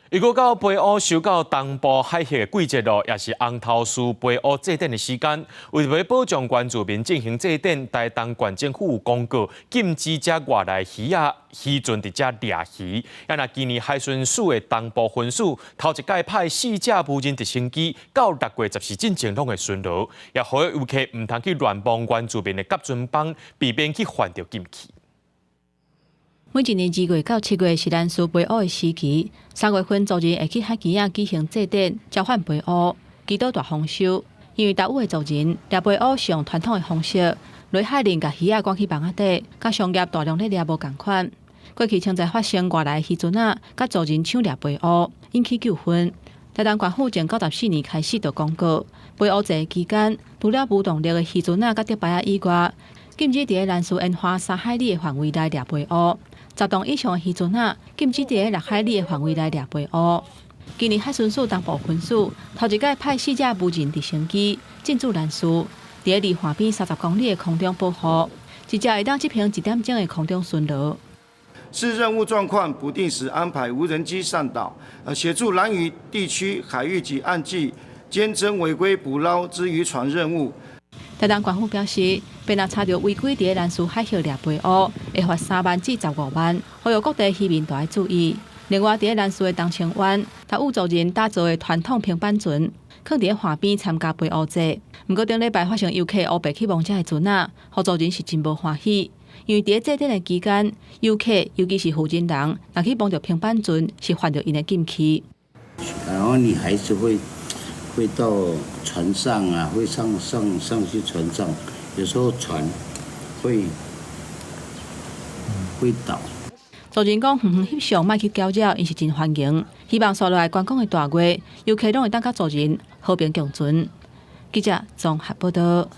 一個到飛烏收到東部海域的季節咯，也是紅頭獅飛烏祭典的時間。為著欲保障原住民進行祭典，台東縣政府有公告禁止遮外來魚仔漁船佇遮掠魚。啊，若今年海巡署的東部分署頭一擺派四架無人直升機到6月14進前攏會巡邏，也呼籲遊客毋通去亂摸原住民的夾船枋，避免去犯著禁忌。每一年2月到7月是蘭嶼飛烏的時期，3月份族人會去海墘仔舉行祭典，召喚飛烏，祈禱大豐收。因為達悟的族人掠飛烏是用傳統的方式，落海裡共魚仔趕去網仔底，佮商業大量咧掠無仝款。過去曾在發生外來漁船仔佮族人搶掠飛烏，引起糾紛。台東縣府從94年開始就公告，飛烏節期間，除了無動力的漁船仔佮竹排仔以外，禁止佇蘭嶼沿岸3海里的範圍內掠飛烏。10棟以上的漁船仔，禁止佇6海里的範圍內掠飛烏。今年海巡署東部分署頭一擺派四架無人直升機進駐蘭嶼，佇離岸邊30公里的空中保護，一隻會當執行一點鐘的空中巡邏。視任務狀況，不定時安排無人機上島，協助蘭嶼地區海域及岸際監偵違規捕撈之漁船任務。台東縣府表示，若查著違規佇蘭嶼海域掠飛烏，會罰3萬至15萬，呼籲各地漁民都愛注意。另外，佇蘭嶼的東清灣，達悟族人打造的傳統平板船，囥佇岸邊參加飛烏節。毋過頂禮拜發生遊客烏白去摸遮的船仔，予族人是真無歡喜，因為佇祭典的期間，遊客尤其是婦人人，若去摸著平板船，是犯著𪜶的禁忌。然後你還是會到船上啊，會上去船上，有時候船會倒。族人講，遠遠翕相，莫去攪擾，𪜶是真歡迎。希望紲落來觀光的大月，遊客攏會當佮族人和平共存。記者綜合報道。